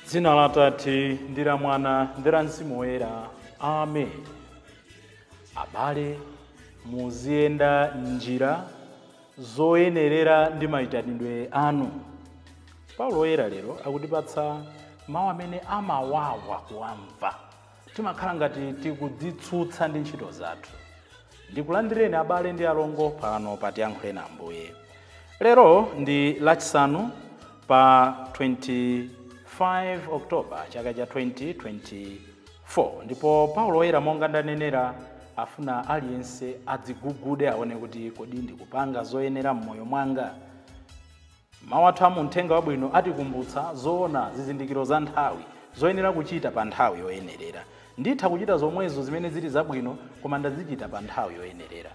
Dzina la Atate ndi la Mwana ndi la Mzimu Woyera. Amen. Abale, muziyenda njira zoyenerera ndi mayitanidwe anu. Paulo Woyera lero akutipatsa mawu amene amawawa kuwamva. Timakhala ngati tikudzitsutsa ndi ntchito zathu. Ndikulandireni abale ndi alongo pano pa Tiyankhule na Ambuye. Lero ndi Lachisanu pa 25 October chaka cha 2024, ndipo Paulo Woyera, monga ndanenera, afuna aliyense adzigugude, aone kuti kodi ndikupanga zoyenera m'moyo mwanga. Mawu athu a Muthenga Wabwino atikumbutsa zoona zizindikiro za nthawi, zoyenera kuchita pa nthawi yoyenerera. Nditha kuchita zomwezo zimene zili zabwino, koma ndazichita pa nthawi yoyenerera.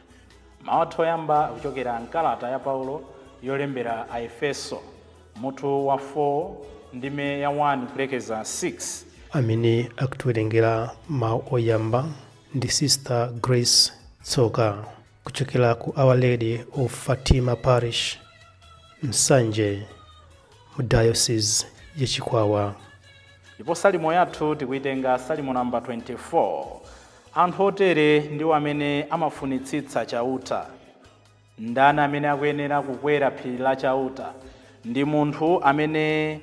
Mawu athu oyamba akuchokera mkalata ya Paulo yolembera a Efeso, mutu wa 4, ndime ya 1 kulekeza 6. Amene akutiwerengera mawu oyamba ndi Sister Grace Tsoka kuchokera ku Our Lady of Fatima Parish, Nsanje, mu Diocese ya Chikwawa. Ndipo salimo yathu tikuitenga Salimo namba 24. Anthu otere ndiwo amene amafunitsitsa Chauta. Ndani amene akuyenera kukwera phiri la Chauta? Ndi munthu amene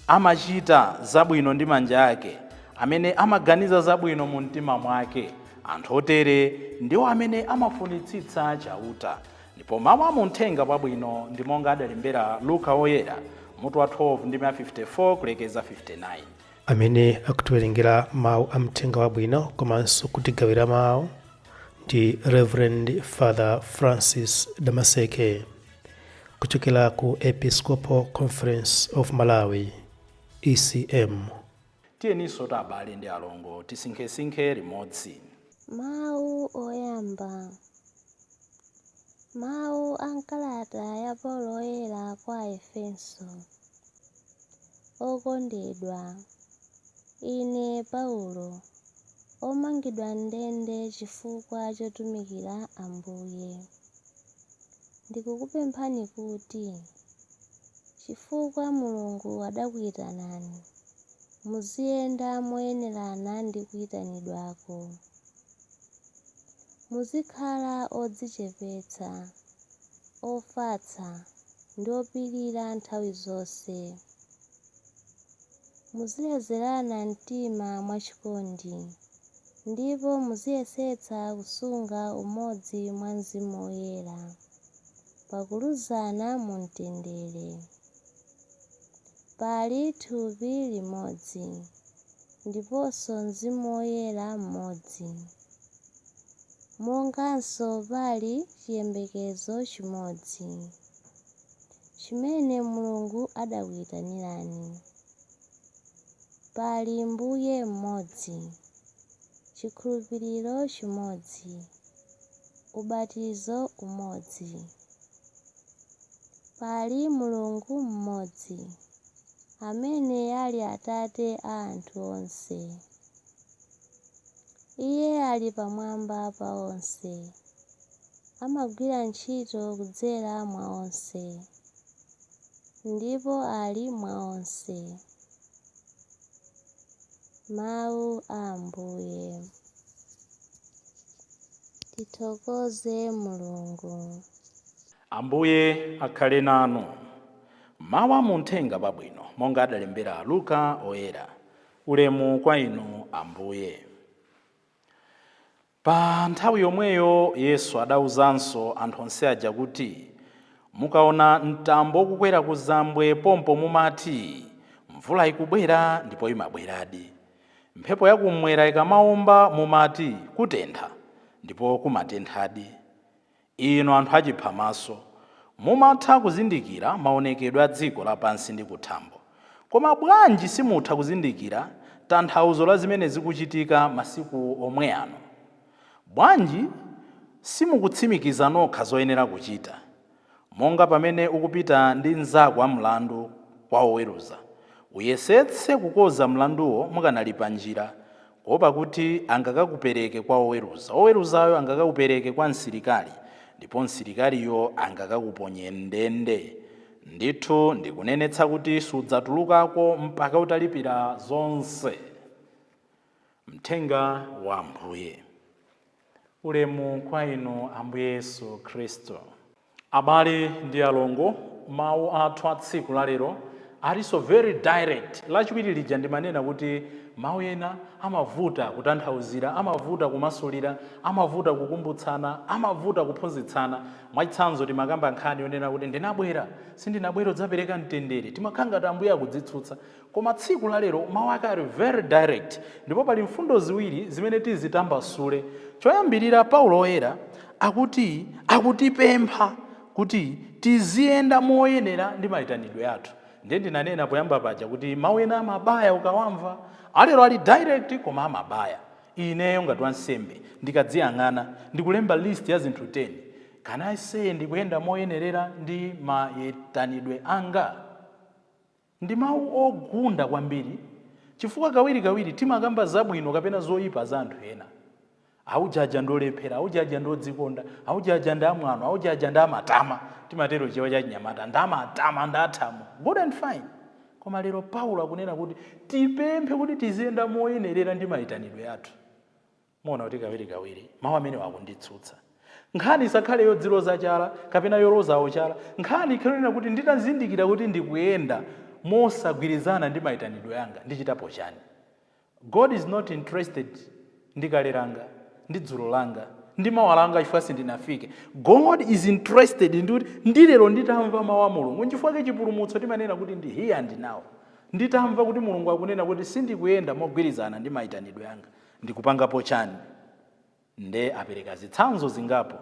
amachita zabwino ndi manja ake, amene amaganiza zabwino mu mtima mwake. Anthu otere ndiwo amene amafunitsitsa Chauta. Ndipo mawu a Muthenga Wabwino ndi monga adalembera Luka Woyera, mutu wa 12, ndime ya 54 kulekeza 59. Amene akutiwerengera mawu a Mthenga Wabwino komanso kutigawira mawu ndi Reverend Father Francis Damaseke kuchokera ku Episcopal Conference of Malawi, ECM. Tiyeninso ta abale ndi alongo tisinkhesinkhe limodzi. Mawu oyamba. Mawu a mkalata ya Paulo Woyera kwa Aefeso. Okondedwa, ine Paulo, omangidwa m'ndende chifukwa chotumikira Ambuye, ndikukupemphani kuti, chifukwa Mulungu adakuyitanani, muziyenda moyenerana ndi kuyitanidwako. Muzikhala odzichepetsa, ofatsa ndi opirira nthawi zonse. Muzilezerana mtima mwachikondi, ndipo muziyesetsa kusunga umodzi mwa Mzimu Woyera, pakulunzana mu mtendere. Pali thupi limodzi, ndiponso Mzimu Woyera mmodzi, monganso pali chiyembekezo chimodzi chimene Mulungu adakuyitanirani. Pali Mbuye mmodzi, chikhulupiriro chimodzi, ubatizo umodzi. Pali Mulungu mmodzi, amene ali Atate a anthu onse. Iye ali pamwamba pa onse, amagwira ntchito kudzera mwa onse, ndipo ali mwa onse. Mawu a Ambuye. Tithokoze Mulungu. Ambuye akhale nanu. Mawu a Muthenga Wabwino monga adalembera Luka Oyera. Ulemu kwa inu, Ambuye. Pa nthawi yomweyo Yesu adawuzanso anthu onse aja kuti, "Mukaona mtambo ukukwera ku zambwe, pompo mumati, 'Mvula ikubwera,' ndipo imabweradi. Mphepo yakummwera ikamawomba, mumati, 'Kutentha,' ndipo kumatenthadi. Inu anthu achiphamaso, mumatha kuzindikira maonekedwe a dziko lapansi ndi kuthambo, koma bwanji simutha kuzindikira tanthauzo la zimene zikuchitika masiku omwe ano? Bwanji simukutsimikiza nokha zoyenera kuchita? Monga pamene ukupita ndi mnzako amlandu kwa oweruza, uyesetse kukonza mlanduwo mukanali pa njira, kuopa kuti angakakupereke kwa oweruza, oweruzayo angakakupereke kwa msilikali, ndipo msilikaliyo angakakuponye m'ndende. Ndithu ndikunenetsa kuti sudzatulukako mpaka utalipira zonse. Mthenga wa Ambuye. Ulemu kwa inu, Ambuye Yesu Khristu. Abale ndi alongo, mawu athu a tsiku lalero alinso very direct. Lachiwiri lija ndimanena kuti mawu ena amavuta kutanthauzira, amavuta kumasulira, amavuta kukumbutsana, amavuta kuphunzitsana. Mwachitsanzo, timakamba nkhani yonena kuti ndinabwera, sindinabwera kudzapereka mtendere. Timakhala ngati Ambuye akudzitsutsa. Koma tsiku lalero mawu ake ali very direct, ndipo pali mfundo ziwiri zimene tizitambasule. Choyambirira, Paulo Woyera akuti akutipempha kuti tiziyenda moyenera ndi mayitanidwe athu. Ndiye ndinanena poyamba paja kuti mawu ena amabaya ukawamva. Alero ali direct, koma amabaya. Ineyo ngati wansembe ndikadziyang'ana, ndikulemba list ya zinthu 10, can I say ndikuyenda moyenerera ndi mayitanidwe anga? Ndi mawu ogunda kwambiri, chifukwa kawirikawiri timakamba zabwino kapena zoyipa za anthu ena. Aujaja ndolephera, aujaja ndodzikonda, aujaja ndi amwano, aujaja ndi amatama. Timatero chichewa cha chinyamata, ndamatama, ndathamo. Good and fine. Koma lero Paulo akunena kuti tipemphe kuti tiziyenda moyenerera ndi mayitanidwe athu. Muona kuti kawirikawiri mawu amene akunditsutsa. Nkhani isakhale yodziloza chala kapena yolozawo chala. Nkhani ikhalonena kuti nditazindikira kuti ndikuyenda mosagwirizana ndi mayitanidwe anga, ndichitapo chani? God is not interested ndi kale langa, ndi dzulo langa, ndi mawa langa, chifukwa sindinafike. God is interested ndi kuti ndi lero nditamva mawu a Mulungu. Nchifukwa chipulumutso timanena kuti ndi here and now. Nditamva kuti Mulungu akunena kuti sindikuyenda mogwirizana ndi mayitanidwe anga, ndikupangapo chani? Nde apereka zitsanzo zingapo.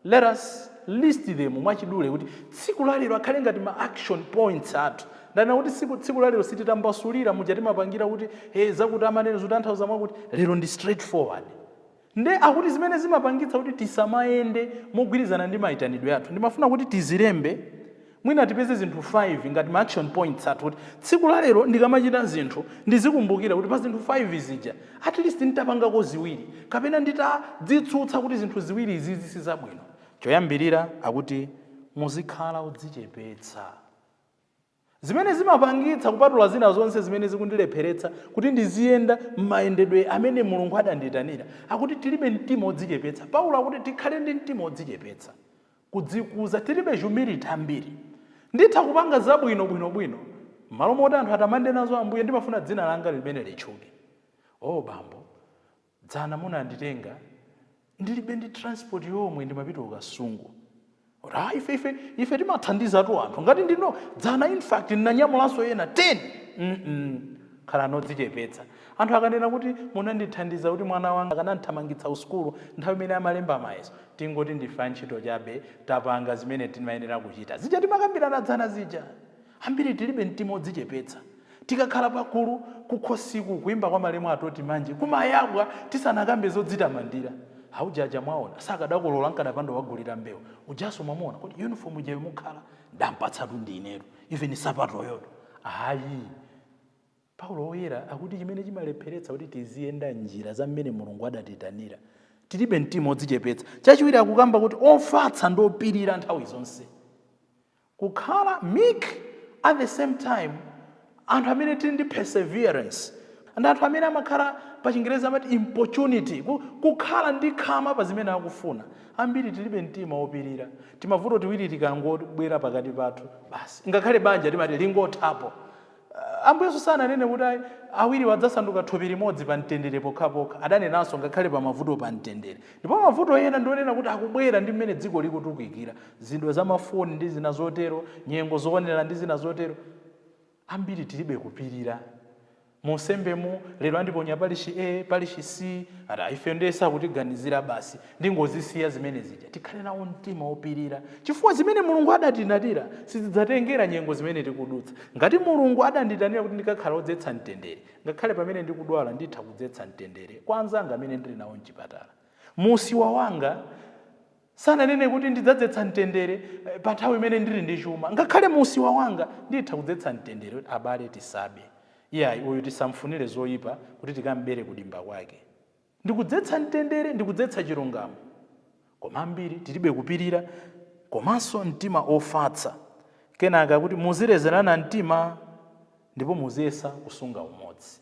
Let us list them mwachidule kuti tsiku lalero akhale ngati ma action points athu. Ndanena kuti tsiku lalero sititambasulira muja timapangira kuti he, zakuti amanene zotanthauza mwakuti. Lero ndi straightforward. Nde akuti zimene zimapangitsa kuti tisamayende mogwirizana ndi mayitanidwe athu, ndimafuna kuti tizilembe, mwina tipeze zinthu 5 ngati ma action points athu, kuti tsiku lalero ndikamachita zinthu ndizikumbukira kuti pa zinthu 5 zija at least nditapangako ziwiri kapena nditadzitsutsa kuti zinthu ziwiri izizi sizabwino. Choyambirira akuti muzikhala odzichepetsa. Zimene zimapangitsa, kupatula zina zonse zimene zikundilepheretsa kuti ndiziyenda m'mayendedwe amene Mulungu adandiyitanira, akuti tilibe mtima odzichepetsa. Paulo akuti tikhale ndi mtima odzichepetsa. Kudzikuza, tilibe humility ambiri. Nditha kupanga zabwino bwinobwino, m'malo moti anthu atamande nazo Ambuye, ndimafuna dzina langa limene litchuke. "Oh bambo, dzana munanditenga ndilibe ndi transport yomwe, ndimapita Ukasungu." Ah, ife timathandizatu anthu ngati ndino. Dzana in fact ndinanyamulanso ena 10. Khala nodzichepetsa. Anthu akanena kuti munandithandiza kuti mwana wanga akanandithamangitsa usukulu nthawi imene amalemba mayeso, tingoti ndife antchito chabe, tapanga zimene timayenera kuchita. Zija timakambirana dzana zija. Ambiri tilibe mtima odzichepetsa. Tikakhala pakulu kukhosiku, kuimba kwa malemu atoti manje kumayabwa tisanakambe zodzitamandira. Aujaja mwaona sakadakolola nkadapanda wagulira mbewu. Ujaso mwamuona kuti uniform ijayo mukhala ndampatsatu ndinetu, even sapatoyoto ayi. Paulo Woyera akuti chimene chimalepheretsa kuti tiziyenda njira za mmene Mulungu adatiyitanira, tilibe mtima odzichepetsa. Chachiwiri akukamba kuti ofatsa ndi opirira nthawi zonse. Kukhala meek, at the same time anthu amene tili ndi perseverance ndi anthu amene amakhala, pa Chingerezi amati importunity, kukhala ndi khama pa zimene akufuna. Ambiri tilibe mtima wopirira. Timavuto tiwiri tikangobwera pakati pathu, basi, ngakhale banja timati lingothapo. Ambuye Yesu sananene kuti ayi, awiri wadzasanduka thupi limodzi pa mtendere pokhapokha. Adanenanso ngakhale pa mavuto, pa mtendere. Ndipo mavuto ena ndionena kuti akubwera ndi mmene dziko likutukikira, zidwa za mafoni ndi zina zotero, nyengo zoonera ndi zina zotero. Ambiri tilibe kupirira. Munsembemu lero andiponya parish A, parish C, ata ife ndiye sakutiganizira, basi ndingozisiya zimene zija. Tikhale nawo mtima wopirira, chifukwa zimene Mulungu adatiyitanira sizidzatengera nyengo zimene tikudutsa. Ngati Mulungu adandiyitanira kuti ndikakhala wodzetsa mtendere, ngakhale pamene ndikudwala nditha kudzetsa mtendere kwa anzanga amene ndili nawo mchipatala. Musiwa wanga sananene kuti ndidzadzetsa mtendere pa nthawi imene ndili ndi chuma. Ngakhale musiwa wanga nditha kudzetsa mtendere kuti abale tisabe, iyayi, uyu tisamfunire zoyipa kuti tikambere kudimba kwake. Ndikudzetsa mtendere, ndikudzetsa chilungamo. Koma ambiri tilibe kupirira komanso mtima ofatsa. Kenaka kuti muzilezerana mtima ndipo muziyesa kusunga umodzi.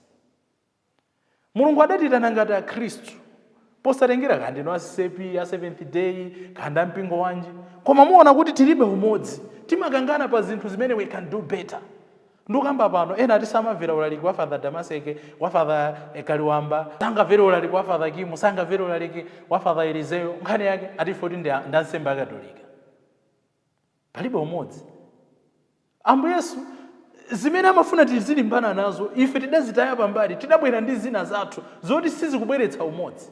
Mulungu adatitana ngati Akhristu, posatengera kaya ndinu a CCAP, a Seventh Day, kaya ndi mpingo wanji, koma muona kuti tilibe umodzi. Timakangana pa zinthu zimene we can do better. Ndikamba pano, ena tisamamvera ulaliki wa Father Damaseke, wa Father Kaliwamba, sangamvere ulaliki wa Father Kimu, sangamvere ulaliki wa Father Elizeyo. Nkhani yake atife kuti ndi ansembe akatolika. Palibe umodzi. Ambuye Yesu zimene amafuna tizilimbana nazo, ife tidazitaya pambali, tidabwera ndi zina zathu zoti sizikubweretsa umodzi.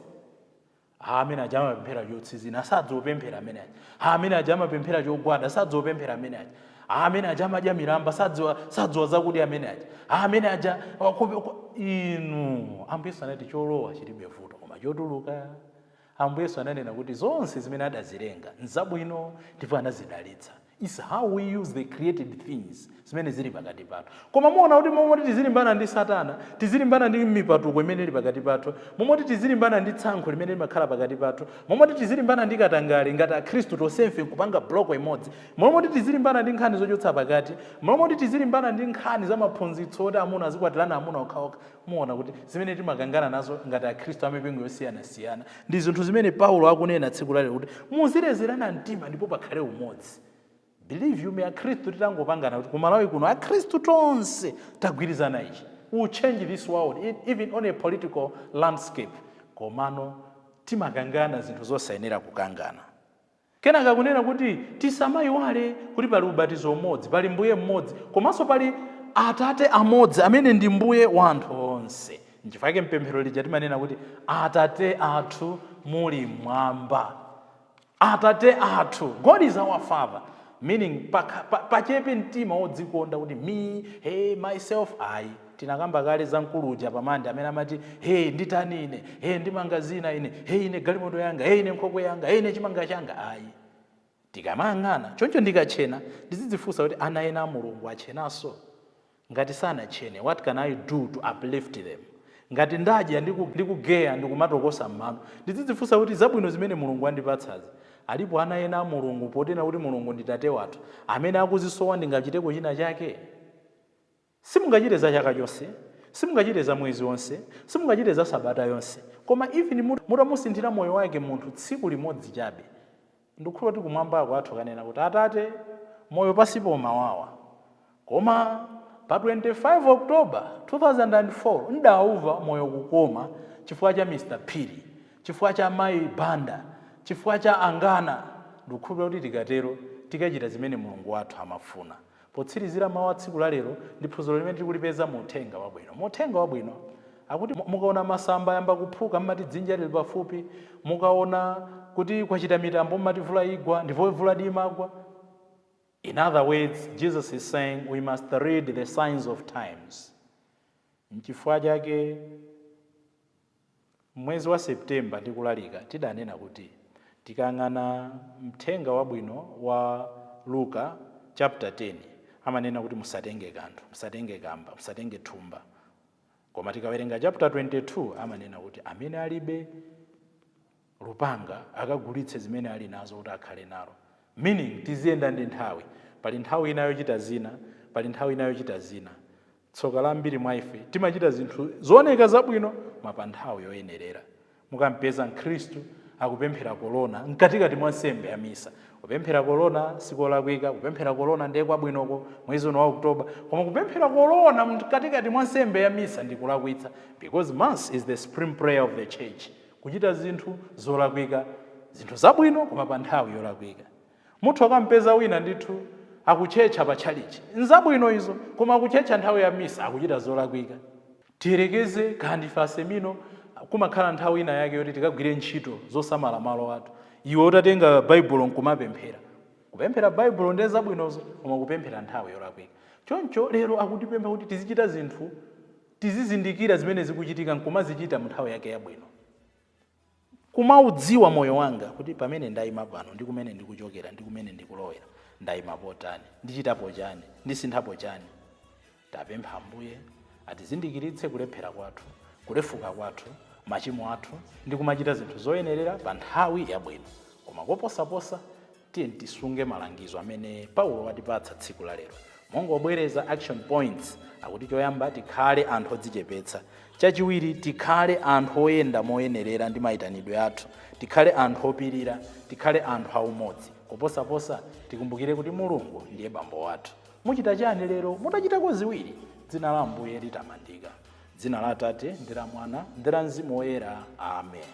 Amene aja amapemphera chotsinzina, sadzopemphera amene aja. Amene aja amapemphera chogwada, sadzopemphera amene aja. Amene aja amadya milamba, sadziwa zakudya amene aja. Amene aja inu. Ambuye Yesu anati cholowa chilibe vuto, koma chotuluka. Ambuye Yesu ananena kuti zonse zimene adazilenga nzabwino ndipo anazidalitsa. Is how we use the created things zimene zili pakati pathu. Koma muona kuti momwe tizilimbana ndi Satana, tizilimbana ndi mipatuko imene ili pakati pathu, momwe tizilimbana ndi tsankho limene limakhala pakati pathu, momwe tizilimbana ndi katangale, ngati Akhristu tonsefe kupanga block imodzi, momwe tizilimbana ndi nkhani zochotsa pakati, momwe tizilimbana ndi nkhani za maphunzitso oti amuna azikwatirana amuna okhaokha, muona kuti zimene timakangana nazo ngati Akhristu amipingo yosiyanasiyana ndi zinthu zimene Paulo akunena tsiku lalero kuti muzilezerana mtima ndipo pakhale umodzi. Believe you me, Akhristu titangopangana kuti kumalawi kuno Akhristu tonse tagwirizana ichi, we will change this world, even on a political landscape. Komano timakangana zinthu zosayenera kukangana. Kenaka kunena kuti tisamayiwale kuti pali ubatizo umodzi, pali Mbuye mmodzi, komanso pali Atate amodzi amene ndi Mbuye wa anthu onse. Nchifukwa chake mpemphero lija timanena kuti Atate athu muli mmwamba. Atate athu, God is our Father, meaning pachepe mtima wodzikonda kuti me, hey, myself. Ayi, tinakamba kale za mkuluja pamande amene amati, hey, nditani ine, hey, ndimanga zina ine, hey, ine galimoto yanga, hey, ine nkhokwe yanga, hey, ine chimanga changa. Ayi, tikamayang'ana choncho, ndikachena ndizidzifunsa kuti ana ena a Mulungu achenanso? Ngati sanachene, what can I do to uplift them? Ngati ndadya ndikugeya, ndikumatokosa mmano, ndizidzifunsa kuti zabwino zimene Mulungu andipatsazi, alipo ana ena a Mulungu, potena kuti Mulungu ndi Tate wathu, amene akuzisowa? Ndingachiteko china chake? Simungachite za chaka chonse, simungachite za mwezi wonse, simungachite za sabata yonse, koma even mutamusinthira moyo wake munthu tsiku limodzi chabe, ndikukhulupirira kuti kumwambako athu kanena kuti, Atate, moyo pasipo mawawa, koma pa 25 October 2004 ndauva moyo kukoma chifukwa cha Mr Phiri, chifukwa cha Mayi Banda, chifukwa cha Angana. Ndikukhulupirira kuti tikatero tikachita zimene Mulungu wathu amafuna. Potsirizira mawu a tsiku la lero ndi phunziro limene tikulipeza mu Uthenga Wabwino. Mu Uthenga Wabwino akuti mukaona masamba ayamba kuphuka, mmati dzinja lili pafupi. Mukaona kuti kwachita mitambo, mmati mvula igwa, ndipo mvula imagwa. In other words, Jesus is saying we must read the signs of times. Nchifukwa chake mwezi wa Septemba ndikulalika tidanena kuti tikayang'ana Mthenga Wabwino wa Luka chapter 10, amanena kuti musatenge kanthu, musatenge kamba, musatenge thumba. Koma tikawerenga chapter 22, amanena kuti amene alibe lupanga akagulitse zimene ali nazo kuti akhale nalo, meaning tiziyenda ndi nthawi. Pali nthawi ina yochita zina, pali nthawi ina yochita zina. Tsoka lambiri mwa ife timachita zinthu zooneka zabwino ma pa nthawi yoyenerera. Mukampeza Mkhristu akupemphera kolona mkatikati mwa nsembe ya misa. Kupemphera kolona sikolakwika, kupemphera kolona ndiye kwabwinoko mwezi uno wa Oktoba, koma kupemphera kolona mkatikati mwa nsembe ya misa ndikulakwitsa, because mass is the supreme prayer of the church. Kuchita zinthu zolakwika, zinthu zabwino koma pa nthawi yolakwika. Muthu akampeza wina ndithu akutchetcha pa tchalichi, nzabwino izo, koma akutchetcha nthawi ya misa, akuchita zolakwika. Tiyerekeze kaya ndife asemino, kumakhala nthawi ina yake yoti tikagwire ntchito zosamala malo athu, iwe utatenga Baibulo nkumapemphera. Kupemphera Baibulo ndiye zabwinozo, koma kupemphera nthawi yolakwika. Choncho lero akutipempha kuti tizichita zinthu, tizizindikira zimene zikuchitika nkumazichita mu nthawi yake yabwino, kumaudziwa moyo wanga kuti pamene ndayima pano ndi kumene ndikuchokera ndi kumene ndikulowera, ndayima potani, ndichitapo chani, ndisinthapo chani? Tapempha Ambuye atizindikiritse kulephera kwathu, kulefuka kwathu, machimo athu, ndi kumachita zinthu zoyenerera pa nthawi yabwino. Koma koposaposa Tiye tisunge malangizo amene Paulo watipatsa tsiku la lero. Mongobwereza action points, akuti choyamba tikhale anthu odzichepetsa, chachiwiri tikhale anthu oyenda moyenerera ndi mayitanidwe athu, tikhale anthu opirira, tikhale anthu aumodzi, kuposaposa tikumbukire kuti Mulungu ndiye bambo wathu. Muchita chani lero? Mutachitako ziwiri, dzina la Ambuye litamandika. Dzina la Atate ndi la Mwana ndi la Mzimu Woyera, amen.